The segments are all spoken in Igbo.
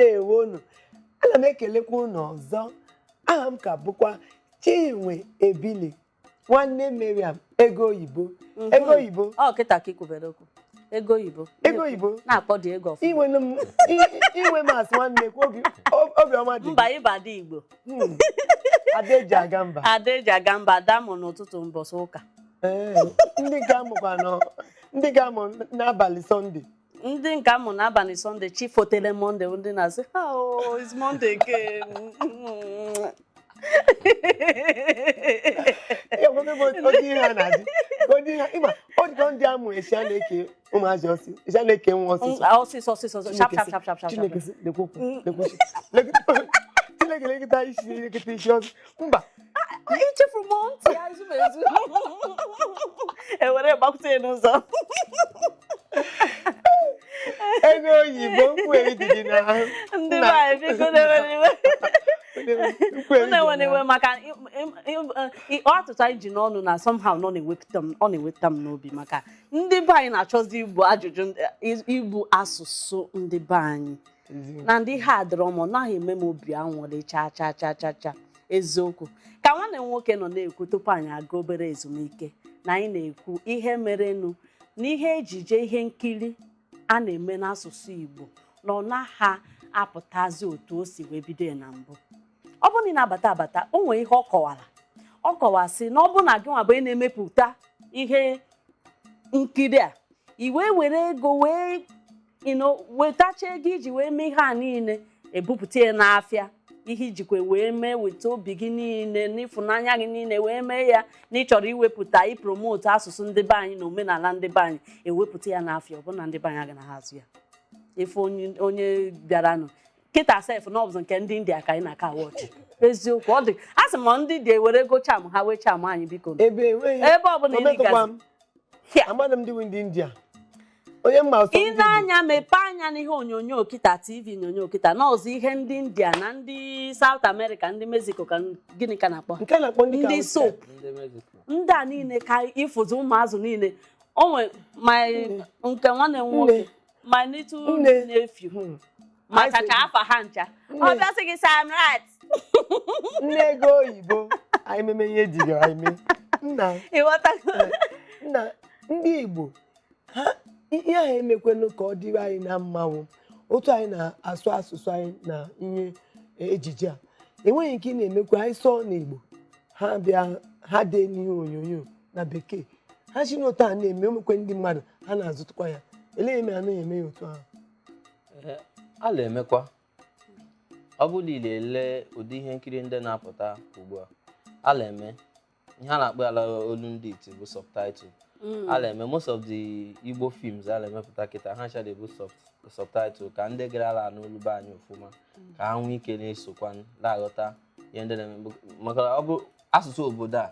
Ndewonu. Ana m ekelekwa unu ọzọ. Aha m ka bụkwa Chinwe Ebili, nwanne Mariam, ego oyibo, ego oyibo. Ọ kịta ka ikwubere okwu ego oyibo. Ego oyibo. Na-akpọ dị ego ọfụma. Inwe m inwe m asị nwanne kwa obi obiọma dị. Mba, ịba dị Igbo. Ada eji aga mba. Ada eji aga mba, ada mụ n'ụtụtụ mbọsị ụka. Ee, ndị nke amụkwa nọ, ndị nke amụ n'abalị Sọnde. Ndị nke amụ n'abalị Sọnde, chi fotere Mọnde, ndị na-asị, "Oh, it's Monday again." Ya bụ ebe otu ihe a na-adị, otu ihe ịma ọ dịka ndị amụ esi a na-eke ụmụazị ọsị esi a na-eke nwa ọsịsọ. Ọsịsọ, ọsịsọ, sharp sharp sharp sharp sharp. Chineke sị, lekwa ụkwụ, lekwa isi, Chineke lekịta isi, lekịta isi ọsị mba. Echefuru m ntị ya ezumezu ewere gbakwute ya n'ụzọ. Ego oyibo, nkwugheri dị gị n'ahụ. Ndị be anyị, biko, na-ewere iwe. Nkwugheri dị na-enwe iwe n'ahụ. Maka atụtụ anyị ji n'ọnụ na somehow nọ na-ewepụta m, ọ na-eweta m n'obi maka ndị be anyị na-achọzi igbu ajụjụ igbu asụsụ ndị be anyị na ndị ha adịrọ m, ọ naghị eme m obi anwụrị cha cha cha cha cha. Eziokwu ka nwanne m nwoke nọ na-ekwu tupu anyị aga obere ezumike na anyị na-ekwu ihe merenụ n'ihe ejije, ihe nkiri a na-eme n'asụsụ Igbo na ọ naghị apụtazi otu o si wee bido ya na mbụ. Ọ bụrụ na ị na-abata abata, o nwere ihe ọ kọwara. Ọ kọwasị na ọ bụ na gị nwa bụ onye na-emepụta ihe nkiri a, i wee were ego wee wetacha ego iji wee mee ihe a niile, ebupụta ya n'afịa, ihe ijikwa wee mee, weta obi gị niile n'ịfụnanya gị niile wee mee ya, na ị chọrọ iwepụta ipromote asụsụ ndị be anyị na omenala ndị be anyị, ewepụta ya n'afịa, ọ bụ na ndị be anyị agaghị azụ ya. Ife onye bịaranụ kịta sef na ọbụzụ nke ndị India ka anyị na-aka watch. Eziokwu, ọ dị a sị ma ndị dị ewere ego charm ha wee charm anyị, biko. Ebe enweghị Ebe ọbụla ị ometụkwa gazi m. Hịa. Amadị m ndị bụ ndị India, onye mma ọsọ Ị ndị Igbo. Na-anya mepee anya n'ihe onyonyo kịta, TV onyonyo kịta na ọzọ, ihe ndị India na ndị South America, ndị Mexico, ka gịnị ka na-akpọ ha? Nke a na-akpọ ndị ka Ndị Hausa. soap. Ndị Mexico. Ndị a niile ka ịfụzi ụmụazụ niile onwe my nke nwanne m nwoke, Nne. my little Nne. nephew, ma chacha afa ha ncha. Nne. Ọ bịa sị gị, "Samrat." Nne ego oyibo, anyị meme ihe ejiri anyị mee nna. Ịghọtago? Nna, ndị Igbo ha ihe ahụ emekwenụ ka ọ dịrị anyị na mmanwụ otu anyị na-asụ asụsụ anyị na ihe ejije a enweghị nke ị na-emekwa anyị sọọ n'Igbo, ha bịa ha dee n'ihe onyonyo na Bekee, ha si n'otu a na-eme omekwe ndị mmadụ ha na-azụtụkwa ya. Elee eme anaghị eme ya otu ahụ? Ee, a na-emekwa. Ọ bụrụ na ị na-ele ụdị ihe nkiri ndị na-apụta ugbu a, a na-eme ihe a na-akpọ ala olu ndị iti bụ subtitle. A na-eme most of the Igbo films a na-emepụta kịta, ha ncha na-ebu subtitle ka ndị gara ala n'olu be anyị ọfụma, ka ha nwee ike na-esokwa na-aghọta ihe ndị na-eme, maka ọ bụ asụsụ obodo a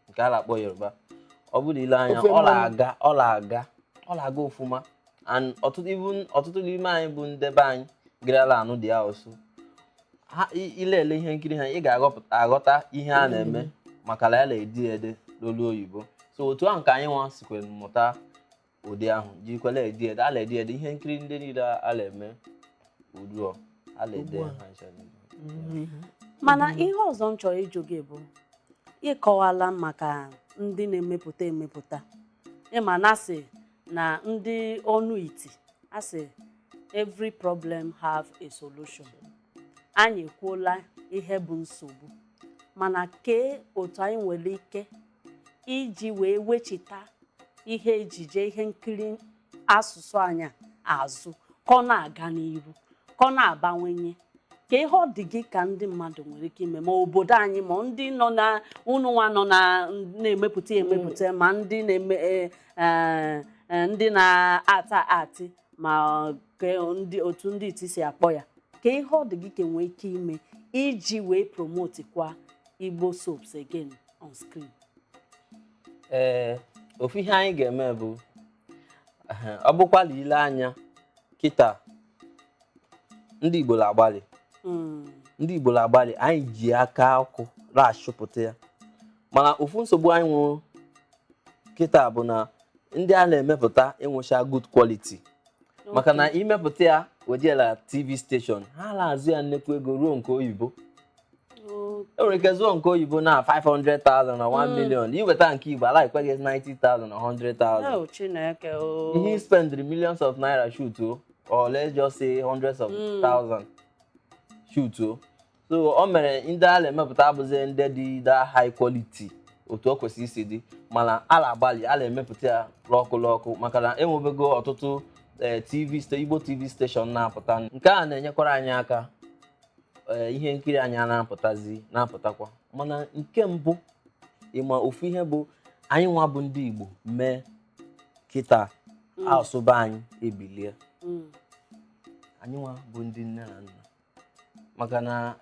nke a na-akpọ Yoruba. Ọ bụrụ ile anya, Ofe ọ mmanụ. na-aga, ọ na-aga, ọ na-aga ọfụma. And ọtụtụ, even ọtụtụ n'ime anyị bụ ndị be anyị garala anụ dị asụsụ ha, ilele ihe nkiri ha, ị ga-aghọta ihe a na-eme, maka na ya na-ede ede n'olu oyibo. So otu ahụ ka anyị nwa sikwere mụta ụdị ahụ, jikwala ede ede, a na-ede ede ihe nkiri ndị niile a na-eme ugbu a, a na-ede Ugbu a. ha ncha niile. Mana ihe ọzọ m chọrọ ịjụ gị bụ, ịkọwala maka ndị na-emepụta emepụta, ịma na asị na ndị ọnụ iti asị, "Every problem have a solution." Anyị ekwuola ihe bụ nsogbu, mana kee otu anyị nwere ike iji wee wechita ihe ejije, ihe nkiri asụsụ anyị azụ, ka ọ na-aga n'iru, ka ọ na-abawanye? Ka ihe ọ dị gị ka ndị mmadụ nwere ike ime, ma obodo anyị, ma ndị nọ na unu nwa nọ na na-emepụta emepụta, ma ndị na-eme ndị na-ata atị, ma ke ndị otu ndị iti si akpọ ya, ka ihe ọ dị gị ka nwee ike ime iji wee promote kwa Igbo soaps again on screen? Ee, ofu ihe anyị ga-eme bụ ọ bụkwa na ile anya kịta, ndị Igbo na-agbalị. Ndị Igbo na-agbalị, anyị ji aka ọkụ na-achụpụta ya, mana ofu nsogbu anyị nwụrụ kịta bụ na ndị a na-emepụta enwecha good quality, maka na imepụta ya wejela TV station, ha na-azụ ya nnukwu ego ruo nke oyibo. E nwere ike zụọ nke oyibo na 500,000 na 1 million, iweta nke Igbo ala ekwe gị 90,000 na 100,000. Oh, Chineke o. Ihe spend millions of naira shoot o, or let's just say hundreds of thousand shoot o. So o mere ndị a na-emepụta abụzi ndị dị that high quality otu o kwesịrị isi dị, mana a na-agbalị a na-emepụta ya l'ọkụ l'ọkụ, maka na enwebego ọtụtụ TV Igbo TV station na-apụta. Nke a na-enyekwara anyị aka, ihe nkiri anyị a na-apụtazi na-apụtakwa. Mana nke mbụ, ịma ofu ihe bụ anyị nwa bụ ndị Igbo mee kịta asụba anyị ebilie. Anyị nwa bụ ndị nne na nna, maka na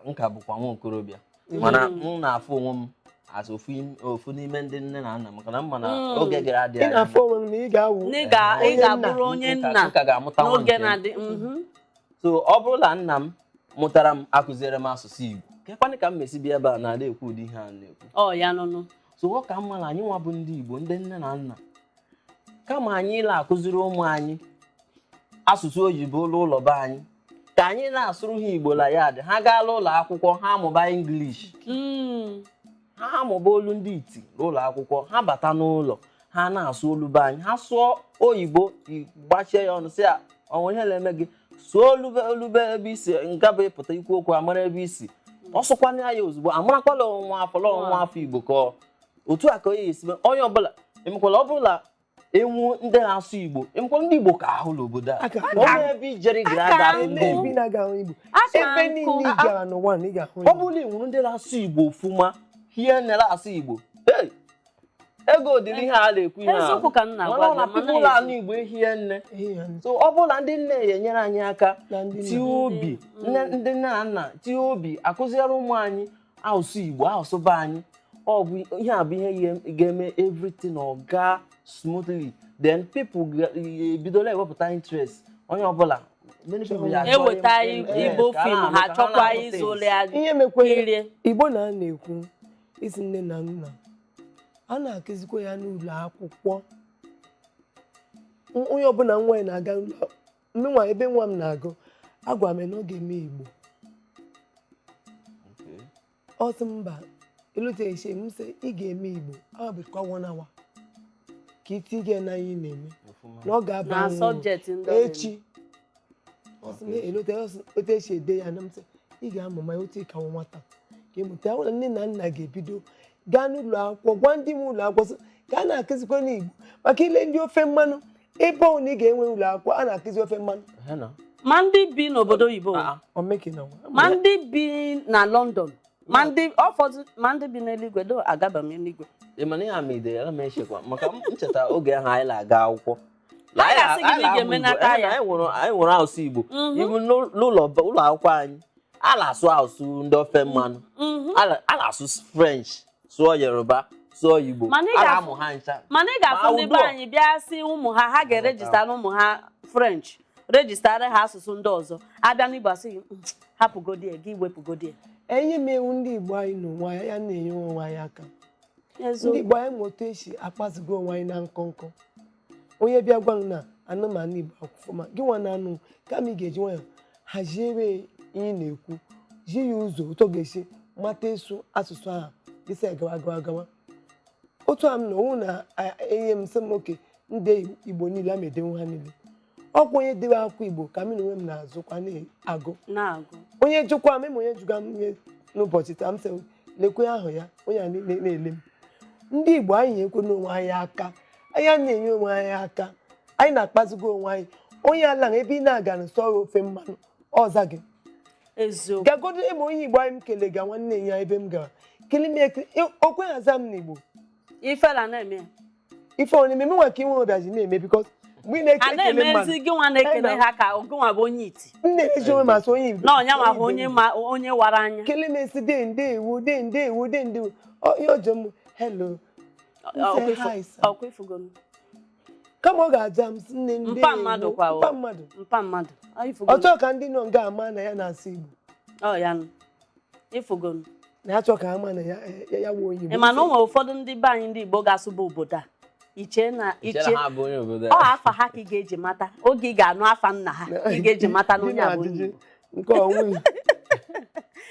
nka bụkwa nwa okorobịa, mana m na-afụ onwe m as ofu n'ime ndị nne na nna, maka na m ma na oge gara adị Ị anya na-afụ onwe m na ị ga-awụ Na ị onye nna. ga-abụrụ onye nna nka ga-amụta nwa n'oge nke m. na-adị. So ọ bụrụ na nna m mụtara m akụziere m asụsụ Igbo, kekwanị ka m mesi bịa ebe a na-ada ekwu ụdị ihe a na-ekwu? Ọ ya nụnụ. So ọ ka mma na anyị nwa bụ ndị Igbo, ndị nne na nna, kama anyị na-akụziri ụmụ anyị asụsụ oyibo n'ụlọ be anyị, ka anyị na-asụrụ ha Igbo na ya dị ha gaala ụlọ akwụkwọ, ha amụba English, ha amụba olu ndị iti n'ụlọ akwụkwọ, ha bata n'ụlọ ha na-asụ olu be anyị. Ha sụọ oyibo, gbachie ya ọnụ, sị ya ọnwa ihe na-eme gị, sụọ olube olube ebe isi nke bụ ịpụta ikwu okwu amara ebe isi. Ọ sụkwana ya ozugbo, amarakwala ọnwa afọ la ọnwa afọ Igbo ka ọ otu a ka onye esi mee. Onye ọbụla emekwala, ọ bụla enwu ndị na-asụ Igbo, emekwala ndị Igbo ka ahụ n'obodo a. Aka- Onye ebe ijeri gara aga afụ ndị ebe Igbo. ị na-aga ahụ Igbo. Aka Ebe nkụ. niile ị gara n'ụwa na ị ga-ahụ Ọ Igbo. bụrụ na ị nwere ndị na-asụ Igbo ofuma hie nere asụ Igbo. Hey! Ego dịrị ihe a na-ekwu ihe a. Eziokwu ka m na-agwa Mana ọ gị, na mana people anụ Igbo ehie nne. Ihe ya. So ọ bụrụ na ndị nne ya enyere anyị aka Na ndị nna. tie obi, ndị nne na nna tie obi akụziere ụmụ anyị asụsụ Igbo, asụsụ be anyị, ọ bụ ihe a bụ ihe ga-eme everything ọ gaa smoothly. Then people ebidola ewepụta interest, onye ọbụla, many people ya achọ Eweta Igbo ka a film na-anụ, ha ka ha chọkwa na-anụ ịzụli things. ya Ihe mekwere kirie. Igbo na na-ekwu isi nne na nna a na-akụzikwa ya n'ụlọ akwụkwọ. Onye ọbụla nwa ya na-aga ụlọ nwa, ebe nwa m na-agụ, agwa m ya na ọ ga-eme Igbo. Ọ sị mba, eluteghị m sị ị ga-eme Igbo, ọ bụkwa one hour ka iti gị na ihe ị na-eme Ọfụma. na ọ ga-aba Na uru subject ndị ọ ga-eme. Echi ọ sị na elote otu esi ede ya, na m sị ị ga-amụ ma otu ịka nwa nwata ka ịmụta ya. Nne na nna ga-ebido gaa n'ụlọ akwụkwọ gwa ndị nwe ụlọ akwụkwọ sị ka a na-akụzikwa n'Igbo, maka ile ndị ofe mmanụ, ebe ọ na ị ga-enwe ụlọ akwụkwọ a na-akụzi ofe mmanụ. Ehe na. Ma ndị bi n'obodo oyibo, Ah, omeke na nwa ma ndị bi na London, ma ndị ọfọdụ, ma ndị bi n'eluigwe do agaba m eluigwe. Ị ma na ihe a megidere ana m echekwa maka m ncheta oge ahụ anyị na-aga akwụkwọ. A ga-asị gị na ị ga-eme n'aka ya. Anyị nwere asụsụ Igbo. Ibu n'ụlọ ụlọ akwụkwọ anyị, a na-asụ asụsụ ndị ofe mmanụ, a na-asụ French, sụọ Yoruba, sụọ Igbo. Mana ị a ga-afụ- na-amụ ha ncha. Mana ị ga-afụ Ma ndị be ugbu a- anyị bịa sị ụmụ ha, ha ga-erejistara ụmụ ha French, rejistara ha asụsụ ndị ọzọ, abịa n'Igbo asị gị, "Hapụgodi ya, gị wepụgodi ya." Enye m ewu ndị Igbo anyị n'onwe anyị ya na-enye onwe anyị aka. Ndị Eziokwu. Igbo anyị ma otu esi akpazigo onwe anyị na nkọnkọ. Onye bịa gwa m na anụmanụ Igbo akwụfọma gị nwa na-anụ, kama ị ga-eji nwayọ haziere ihe ị na-ekwu, ji ya ụzọ otu ọ ga-esi mata ịsụ asụsụ ahụ gịsị gawa gawa gawa. Otu a m na owu na-enye m sị m oke ndị Igbo niile ama edenwu ha niile. Ọkwa onye dewe akwụkwọ Igbo ka m na onwe m na-azụkwa na-agụ. Na-agụ. Onye jụkwa m, ịma onye jụga m ihe n'ụbọchị taa, m sị lekwe ahụ ya, onye a na-ele m. Ndị Igbo anyị ekwe n'onwe anyị aka, anyị na-enye onwe anyị aka, anyị na-akpazigo onwe anyị. Onye ala na ebe ị na-aga nsọ ofe mmanụ ọza gị. Eziokwu. Gagodo ebe onye Igbo anyị m kele ga nwanne ya ebe m gara kele m ekele okwe aza m n'Igbo. Ifela na-eme ya. Ife ọ na-eme nwa ka inwe obiaji na-eme bikos mgbe ị na-eke A ekele mmadụ na-emezi gị nwa na-ekele ha ka gị nwa bụ onye iti. M na-eji onwe m asụ onye Igbo. Na ọnya nwa bụ Onye onye Igbo. ma onye wara anya. Kele m esi de ndewo, de ndewo, de ndewo. Ihe ọjọọ m, hello. M sị, "Hi, sir." Ọkwa ifugonu. Kama ọ ga-aja m sị, nne ndewo. Mpa mmadụ kwa o. Mpa mmadụ. Mpa mmadụ. Ọ ifugonu. Ọchọ ka ndị nọ nga ama na ya na-asụ Igbo. Ọ ya nụ. Ifugonu. Na ya chọọ ka ama na ya ya wụ onye Igbo. Ị ma na o nwere ụfọdụ ndị be anyị ndị Igbo ga-asụba obodo a. Iche na Ichere iche ha bụ onye obodo ọ afa ha ka ị ga-eji mata. Oge ị ga-anụ afa nna ha ka ị ga-eji mata na Dị onye a bụ onye na ajụjụ Igbo. Nke onwe.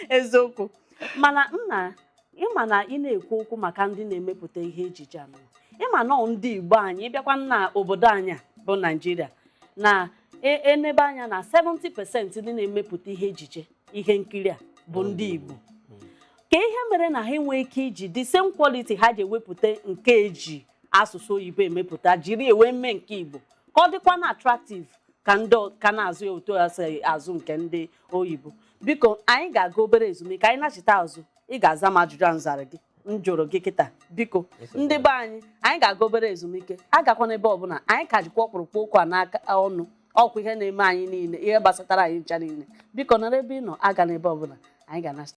Eziokwu, mana nna, ịma na ị na-ekwu okwu maka ndị na-emepụta ihe ejije anụ, ịma na ọ ndị Igbo anyị ịbịakwa na obodo anyị a bụ Naijiria na enebe anya na 70% ndị na-emepụta ihe ejije, ihe nkiri a bụ ndị Igbo. Ka ihe mere na ha enwee ike iji the same quality ha ji ewepụta nke eji asụsụ oyibo emepụta jiri ewe mee nke Igbo ka ọ dịkwa na attractive ka ndị ka na-azụ ya otu ha si azụ nke ndị oyibo? Biko, anyị ga-aga obere ezumike. Anyị nachite azụ, ị ga-aza m ajụjụ a m zara gị, m jụrụ gị kịta. Biko, ndị be anyị, anyị ga-aga obere ezumike. Agakwana ebe ọbụla. Anyị ka jikwa ọkpụrụkpụ okwu a n'aka ọnụ ọkwa ihe na-eme anyị niile, ihe gbasatara anyị ncha niile. Biko, nọrọ ebe ị nọ, aga n'ebe ọbụla. Anyị ga-anachite.